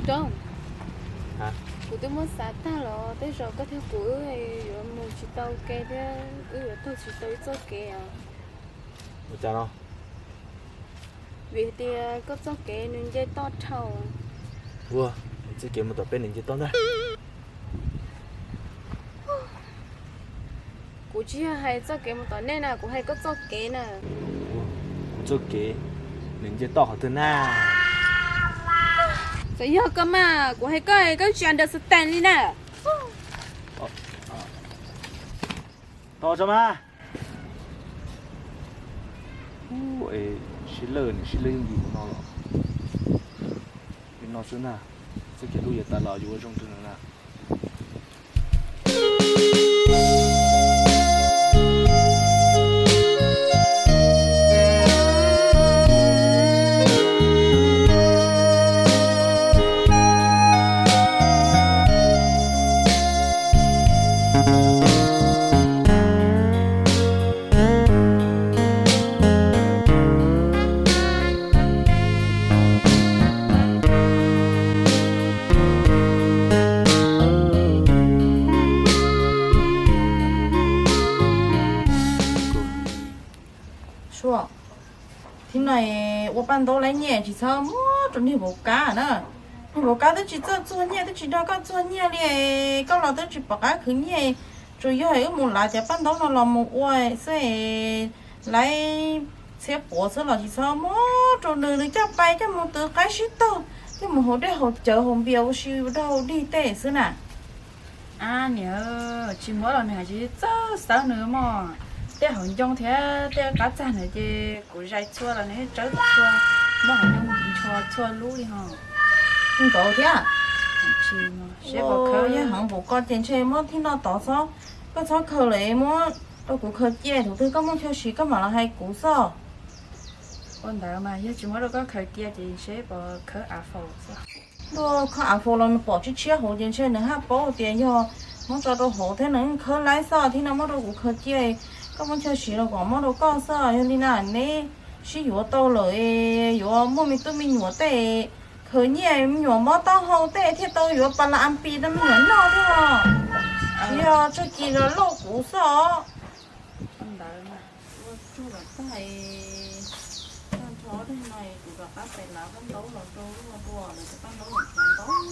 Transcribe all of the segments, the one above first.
Roob, kuv twb muab xav tag los tej zaum koj thiab kuv wb yuav mus tsis tau ke thiab wb yuav taug tsis tau ib txoj kev os. Ua cas no? Vim tias koj txoj kev nws nce toj dhau. Ua, txoj kev mus tom peb nws nce toj ntag. Kuv tsis yog hais txoj kev mus tom nej na, kuv hais koj txoj kev na. Kuv txoj kev nws nce toj qhov twg na? Txawm yog koj mas, kuv hais koj, koj tsis understand li na. Tau tso mas. Sib lawj, nws sib lawj yooj yim no los. Li no xwb na, txoj kev hlub yuav tas los yuav ua zoo rau nws na. Sua, thib no ua paj ntaub laib nyiaj tsis txhob muab rau niag vauv Kab na. Niag vauv Kab twb tsis txawj txuag nyiaj, twb tsis nrog koj txuag nyiaj li, koj los twb tsis pom qab khwv nyiaj, tsuas yog wb mus lav cov paj ntaub no los mus ua xwb. Laib txhiab puav xwb los tsis txhob muab rau nws, nws coj pais coj mus twv qaib sib tog, coj mus haus dej haus cawv haus npias ua si ua dog ua dig tej xwb na. A niam, tsis muab los nws hais tsis txawj xawb nws mog. Tej hauv ncoo thiab tej qab txag ntawd ces kuv zais txhua los nws tsawb txhua, muab hauv ncoo ntshua txhua lub li ho. Nkaus thiab. Tsis, seb puas khaws. Yeej heev npaum ko ces ntshe muab thib no tod txhob, koj txhob khaws lawm, muab rau kuv khaws cia, thaum twg koj muaj chaw siv koj mam los hais kuv xwb. Ua ntawd mas yog tsis muab rau koj khaws cia ces seb puas khawb av faus xwb. Ntuj, khawb av faus los nws pom tshiab tshiab hauv ces ntshe nws haj paub tias yog muab tso rau hauv thiab nws yeej khawb laib xwb. Thib no muab rau kuv khaws cia, koj muaj chaw siv los kom muab rau koj xwb. Yog li na neb sib yuav tau lawm, yuav muaj me tub me nyuam tej, khaws nyiaj me nyuam mob taub hau tej thiaj tau yuav pas las as pis rau me nyuam noj thiab os. Tsis yog tag kis los lauj kuv xwb os. Ua ntawd mas ua tsuag los tag, tag nrho dej no kuv rov qab pais lav paj ntaub los rau ua dua lawv cov paj ntaub los tshuav ntau tshiab.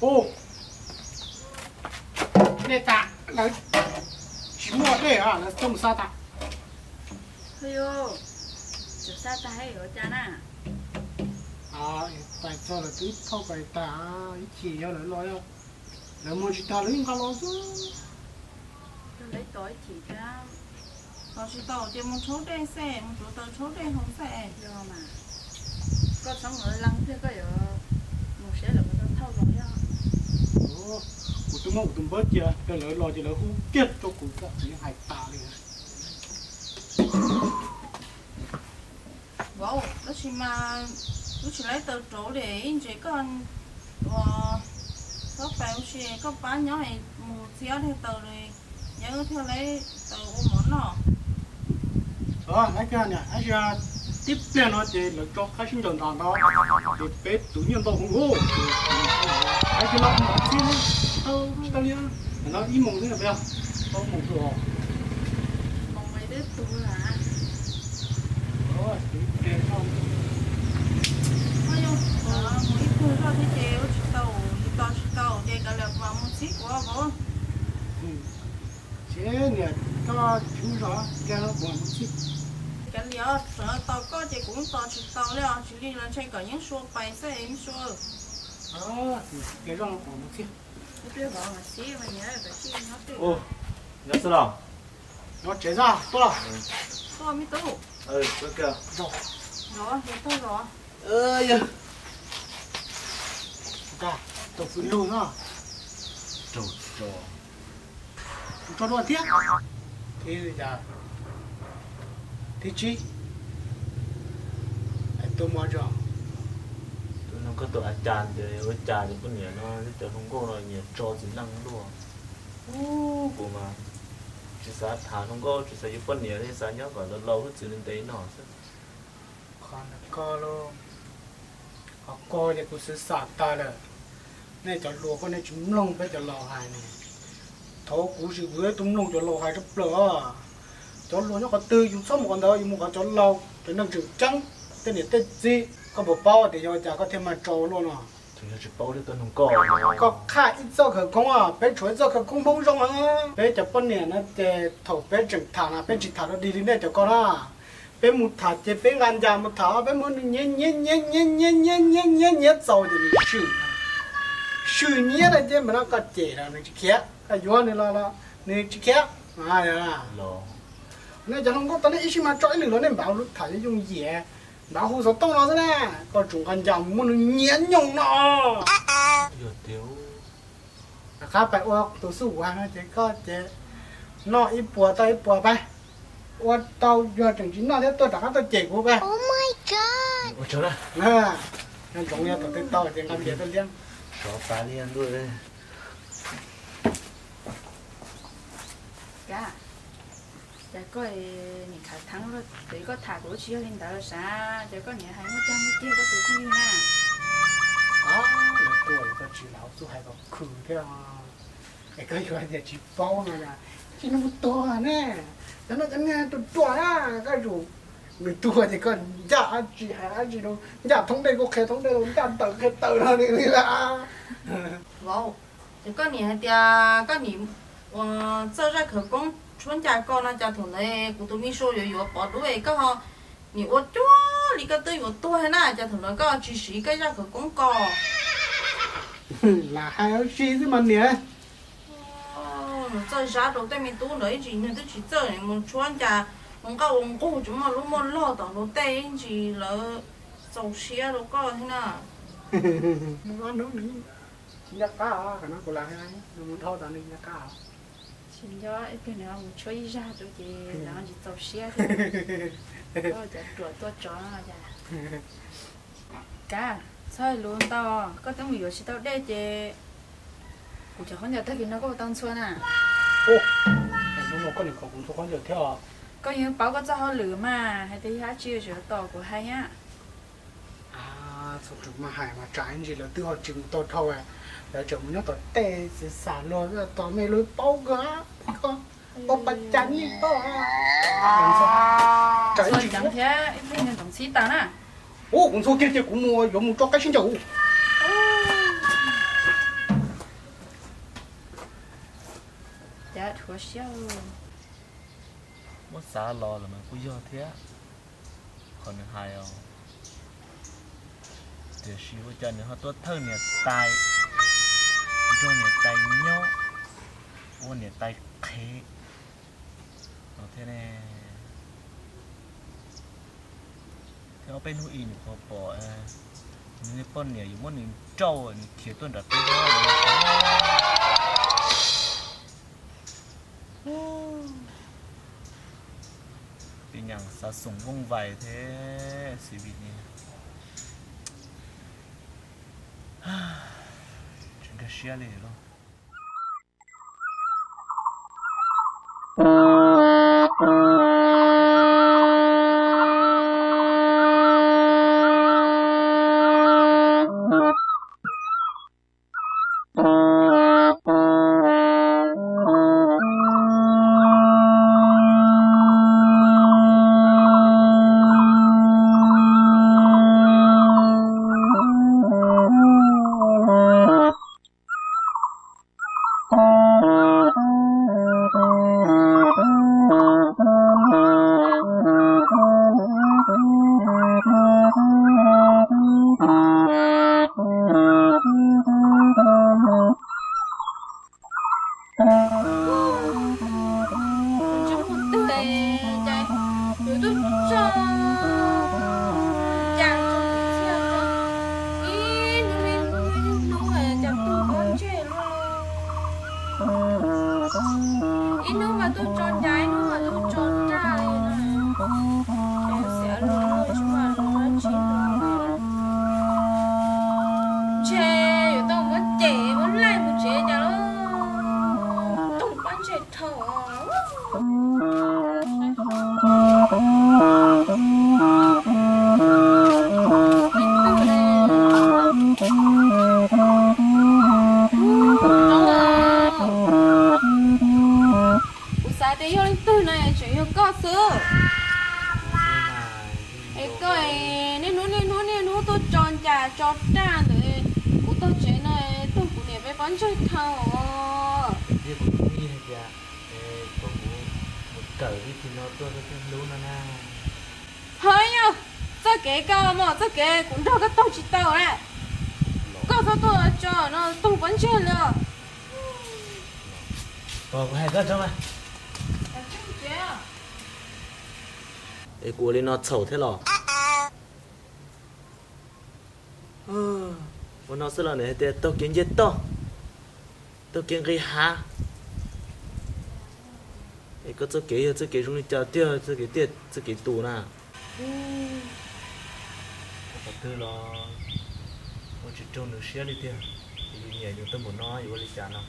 Ub, dej tas, lawv tsis muaj dej, lawv coj mus xa tas. Hwb, tseem xa tag yuav cas na? Pais txog lawv twb thauj pais tag, ib chim yog lawv los, lawv mus tsis tag lawv yeej nqa los xwb. Tos ib chim thiab. Los tsis tau ces mus tshauv dej xwb, mus tsuav taws tshauv dej haus xwb. Yog mas, koj txhob mus leej twg, koj yuav mus saib lawv mus tau thauj los thiab. Kuv twb muab kuv tus npawb cia rau lawv los ces lawv hu kiag rau kuv, kuv yeej hais tas li. Vauv, tab sis mas wb tsis laib taws rauv li, ib ntsis koj ua txhob pais ua si, koj pab nyob mus txiav ob daig taws li, nyob wb thiaj laib taws ua mov noj. Laib kiag niam, tab sis tib pliag no ces lawv tso qab sib ncaws nram ntawd ces peb tus nyiaj ntau hwv. Laib kiag los mus txhib, tsis tau li, no ib moos xwb, tau moos xwb os. Moos twb tu na. Mus ib tug zoj thiab ces ua tsis tau, tos tsis tau ces kav liam kuv mam mus txhib kuv vauv. Ces niam, koj tsis muaj zog, kuv mam mus txhib. Kav liam, tseem tos koj ces kuv yeej tos tsis tau li os, tsis li los ntshe kom Yeeb Sua pais xwb Yeeb Sua. Kav zoj kuv mam mus txhib. Nyob xwb los? Nyob tsev xwb, tuaj los? Tuaj me tub. Zov, zov, zov. Yog. Tau fwm lug no. Raug tso. Kuv tso dua thiab. Thiab li cas? Thiab tsib. Tuaj muaj tso. Tus no koj tus a cas ntawd ua cas ces poj niam no cov hluas nkauj no nyiam tso txiv neej luaj. Ub, kuv mas tsis xav tham hluas nkauj, tsis xav yuav poj niam li, xav nyob kom laus laus hwj txwv ntev ntev no xwb. Qhov ntawd koj lauj. Ko ces kuv xav xav tas lawm. Nej cov hluas koj nej tsis mloog peb cov laus hais ne. Thaum kuv tsis, kuv ib tug mloog cov laus hais rau plaws os. Cov hluas nyob qhov twg yus txhob mus qhov ntawd, yus mus qhov cov laus cov neeg tseem ceeb, tej niam tej txiv. Koj puas paub tias yog cas koj thiaj mag tso luaj no? Koj qhaj ib txoj khawv koob, peb tshuav ib txoj khawv koob Hmoob zoo. Peb cov poj niam no ces thaum peb tseem tham na peb tsis tham dog dig li nej cov ko na. Peb mus tham ces peb nqa ncas mus tham, peb muab nws nyiav nyiav nyiav nyiav nyiav nyiav nyiav nyiav nyiav txaus ces nws swm. Swm nyiav na ces mas no koj cem los nws tsis khiav, koj yuav nws los los nws tsis khiav. Nej cov hluas nkauj tau nej ib sij mag tso ib lwm los nej npav tham yooj yim, npav hu xov tooj no xwb na. Koj tsum nqa ncas mus muab nws nyiav nyoos no. Rov qab pais ua tus xub uas no ces koj ces noj ib puas tau ib puas pais. Ua tau yog tseem tsis noj thiab tuaj rov qab tuaj cem kuv pais. Nyob ntsoov yog thaum twg tau ces nqa npias tuaj liab. Sov tas li ntuj. Cas koj niam khav theeb, koj tham kuv tsis yog li ntawd sav, cas koj niam hais muaj cag muaj tiag koj tus phooj ywg na. Lawv tuaj koj tsis lam xub hais kom khwm thiab. Es koj yuav hais tias tsis paub no, tsis nug tuag ne. Cov no cov niag ruam ruam na, koj yuav nws tuag ces koj ncaj dab tsi hais dab tsi rau, ncaj thoob dej koj qhia thoob dej, ncaj taws qhia taws no li lawm. Vauv, ces koj niam hais tias koj niam ua txawj zaj khawv koob tshuab ncas ko no, cas thaum ntawd kuv tus me sua yuav yuav pov dub es koj ho nim ua cuag li koj twb yuav tuag na, cas thaum ntawd koj tsis siv koj zaj khawv koob ko? Lam hais ua si xwb mas niam. Nws txawj zab rau tej me tub ntawd ib ntsis, nws twb tsis txawj mus tshuab ncas, mus nqaj ua nqug tsis muaj lub muaj log tom hluav tej ib ntsis lawv txaus siab rau koj thiab na. Mus ob hnub nws tsis nco qab, qhov no kuv lam hais nws mus dhau tas nws nco qab. Tsis nco, ib pliag nws mus tshuab ib zaj rau ces lawv ho tsis txaus siab thiab. Cov ruam tuaj tsov no cas. Kav, txhob hais lus ntau, koj twb mus yuav tsis tau dej ces kuv cov khaub ncaws tag kis no koj puas tau ntxhua na? Hnub no koj nim kom kuv ntxhua khaub ncaws thiab os. Koj yeej paub koj txoj hauj lwm mas, hais tias yog dab tsi yuav tsum tos kuv hais thiab. Txhob txwm mas hais mas tsam ib ntsis lawv twb ho tsis mus tau dhau, lawv tseem mus nyob tom tej xav xav luag tos mej lub paub kawg, paub pas cas nej paub. Tsam ib ntsis thiab ib pliag nws txhob txhib tas na. Ua kuv ntxhua kiag ces kuv mus yuav mus tso qaib sib ncaws. Cas dhuav siab. Muab xav los lawm mas kuj yog thiab qhov nws hais os. Tiam sis ua cas nws ho tuaj thawj niam tais, nrog niam tais nyob, ua niam tais qhev no thiab ne. Thiab ob peb hnub ib nyuam qhuav pom nws poj niam yuav muab nws nrauj, nws khiav tuaj nram teb. Tib nyam xav xoom vooj vais thiab xwb vim tsis nkag siab li lauj. Tuaj tso ncas tso raj ntawm kuv tog tsev no, tuaj kuv niam peb pob ntseg thawj os. Cia kuv tus txiv hais tias kom kuv mus kawm ib tug no tuaj koj thiaj hlub no na. Hov yog txoj kev koj mus txoj kev kuv nrog koj taug tsis tau na. Koj txhob tuaj tso no taug pob ntseg li os. Kuv hais koj tso mas. Es kuv ua li no txhaum thiab los? Ua no xwb los nws hais tias taug kev nce toj, taug kev nqis hav. Es koj txoj kev yog txoj kev zoo li cas tiag, txoj kev tiaj txoj kev tus na? Ua qhov twg los ua tsis raug nws siab li tiag. Yus nyiam yus tuaj npaum no yuav ua li cas no?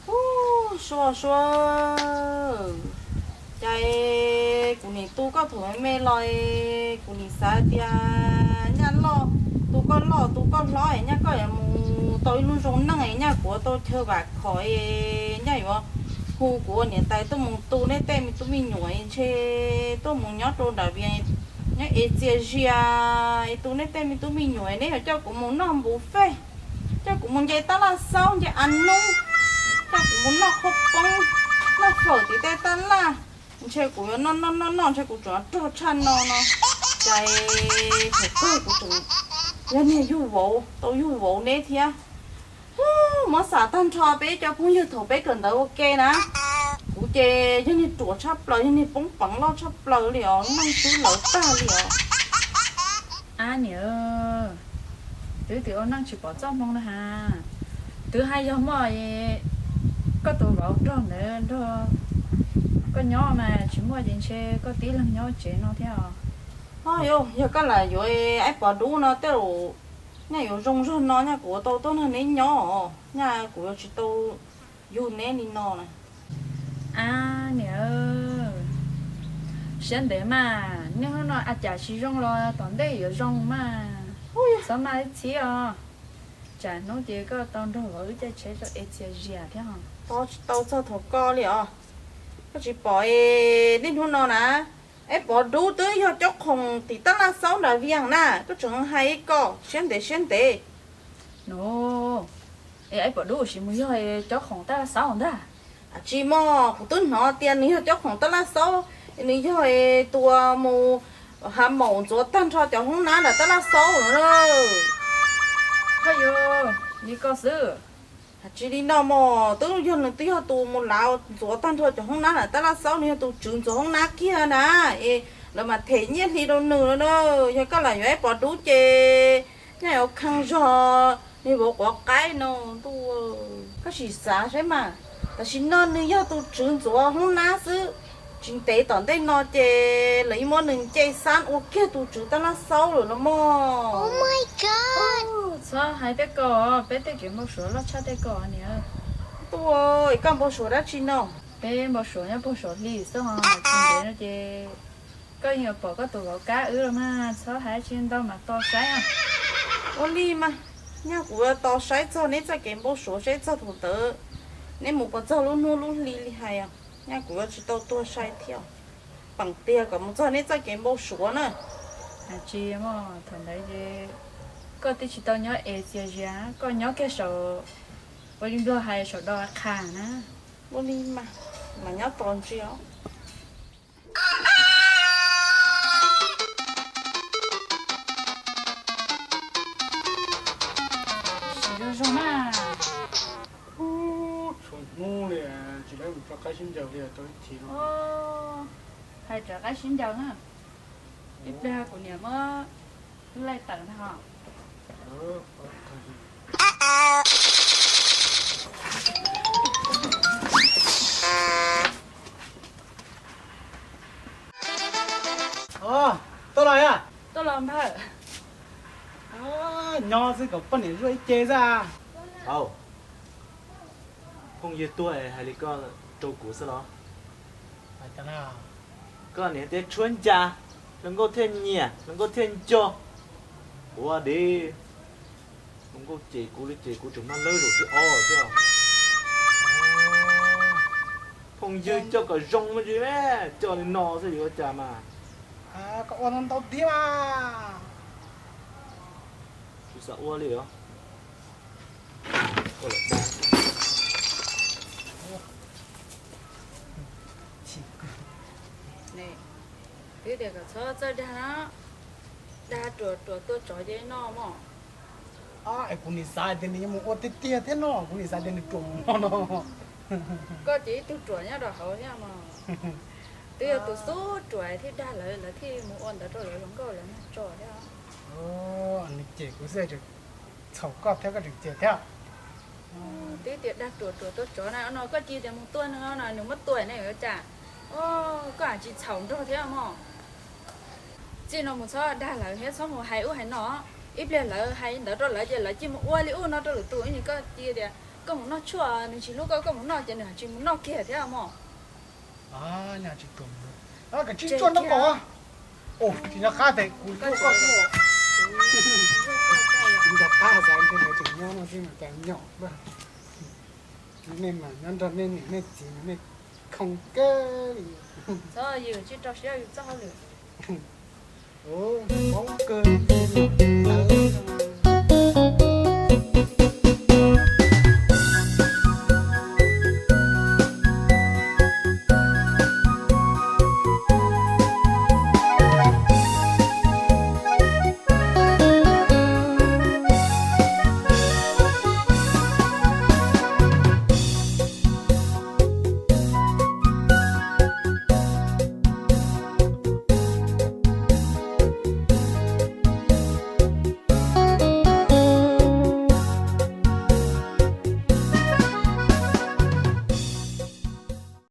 Ub, Sua, Sua, cas kuv nim tu koj thaum me me los kuv nim xav tias nyaj loj, tu koj loj tu koj hlob es nyaj koj yuav mus tau ib lub zoo neej es nyaj kuv ua tau chaw vam khom es nyaj yuav hu kuv ua niam tais tuaj mus tu neb tej me tub me nyuam es ntshe tuaj mus nyob rau nram Vias nyob es txias zias es tu neb tej me tub me nyuam es neb yuav coj kuv mus noj npus fej, coj kuv mus nce tab laj xaub nce a nub, coj kuv mus noj qhauv poob, noj fawm tim tej tab laj. Ntshe kuv yuav noj noj noj noj ntshe kuv tseem rog tshaj no no. Cas thaum kawg kuv tseem yog niag yug vauv tau yug vauv neb thiab. Ub, muab xav tag nrho peb cov phooj ywg thaum peb kawm ntawv ua ke na, kuv ces yog niag ruam tshaj plaws, yog niag poob peev loj tshaj plaws li os, neej twb lawv tag li os. Ab niam, twb twb ua neej tsis pom txoj hmoo na has. Twb hais yog muaj koj tus vauv nrog ntawd nrog koj nyob mas tsis muaj ces ntshe koj tib leeg nyob tsev no thiab os. Yog koj lam yuav Aib Pov Dub no tej zaum nyaj yuav zoo zog no nyaj kuv yuav tau tuaj nrog neb nyob os, nyaj kuv yuav tsis tau yug neb li no na. Ab niam, siab ntev mas, niaj hnub no a cas tsis zoo los tom ntej yuav zoo mas. Txhob maj txhib os, tsam hnub ces koj tau nrog vauv wb caij tsheb rau es txias zias thiab os. Tos tsis tau txog thaum koj li os. Koj tsis pom es niaj hnub no na, Aib Pov Dub twb yog cob khoom tim tab laj xaub nram Vias na, koj tseem hais ib koj siab ntev siab ntev. No, es Aib Pov Dub ua si mus yog cob khoom tab laj xaub ntag. Tsis mog, kuv twb hnov tias nws yog cob khoom tab laj xaub, nws yog tus mus hav maum ntxuav tag nrho cov hoob nab nram tab laj xaub no. Haj yus, li koj xwb. Tsis li no mog, twb yog nws twb yog tus mus lav ntxuav tag nrho cov hoob nab nram tab laj xaub, nws yog tus tswv ntxuav hoob nab kiag na, es lawv mam them nyiaj hli rau nws no na. Yog koj lam yuav Aib Pov Dub ces nyaj yuav kheej zog niag vauv quav qaib no ntuj. Koj sim xav saib mas, tam sim no nws yog tus tswv ntxuav hoob nab xwb, tsis ntev tom ntej no ces lawv yeej muab nws nce xab ua kiag tus tswv tab laj xaub lawm no mog. Txhob hais tej ko, peb tej kev npau suav loj tshaj tej ko niam. Tuaj, koj npau suav dab tsi no? Peb npau suav nyob puag saum hli xwb ho, tsis ntev no ces koj yeej yuav pom koj tus vauv kab wb los mas, txhob hais dab tsi ntau mas tos saib os. Ua li mas, nyaj kuv yuav tos saib txog neb txoj kev npau suav seb txog thaum ntawd neb mus puas txog lub hnub lub hli li hais os. Nyaj kuv yuav tsis tau tuag sai thiab. Peem tiag kom mus txog neb txoj kev npau suav na. Tsis muaj, thaum ntawd ces koj twb tsis tau nyob es txias zias, koj nyob kiag saum, ua li nplog hais saum do qha na. Ua li mas, mas nyob tos ntsia os. Sim zoo zoo na. Ub, tshuav hnub li, tsis lawv mus rau qab sib ncaws li tau ib chim no. Hais rov qab sib ncaws na. Ib pliag kuv niam muab laij tawm ntag ho. Tuaj los yom? Tuaj los npawg. Nyob xwb kom poj niam zuaj ib ce xwb. Au, phooj ywg tuaj hais li koj rau kuv xwb los? Koj niam tias tshuav ncas, hluas nkauj thiaj nyiam, hluas nkauj thiaj nco. Ua li, hluas Koj cem kuv li ces kuv tseem muab lawv zaum thib ob thiab. Phooj ywg coj kom zoo me ntsis, coj li no xwb yuav ua cas mas. Koj ua ntau thiab mas. Tsis xav ua li os. Twb tias kom txhob txawj dag na, dag ruam ruam tuaj tsov ces noj mog. Es kuv nim xav tias nws yuav mus ua tiag tiag thiab no, kuv nim xav tias nws ruam mus no no. Koj ces ib tug ruam nyob rau hauv thiab mog. Twb yog tus xub ruam thiaj dag lawv, lawv thiaj mus ua ntawd rau lawv hluas nkauj lawv noj tso thiab. Nws cem kuv xwb, txhaum koj thiab koj tseem cem thiab. Twb tias dag ruam ruam tuaj tsov na, no koj cia tias mus tua nws no na, nws muab tua ne yuav cas? Koj tsis txhaum nrog thiab mog. Txij no mus txhob dag lawv thiab txhob mus hais ub hais no. Ib pliag lawv hais ntawd rau lawv ces lawv cia mus ua li ub no rau lwm tus, ib ntsis koj cia tias koj mus noj tshuaj nws tsis hlub koj, koj mus noj ces nws tsis mus noj kiag thiab mog. Koj tsis tsuaj nraub qaum. Tsis nco qab tias kuv tsuaj koj xwb. Kuv nco qab xav ntshe lawv tseem nyob no xwb mas cas nyom. Nej mas nyob nrog nej niam nej txiv mas nej khoo kawg li. Txhob yws tsis rau siab yus txoj hauj lwm. Paub kawg li.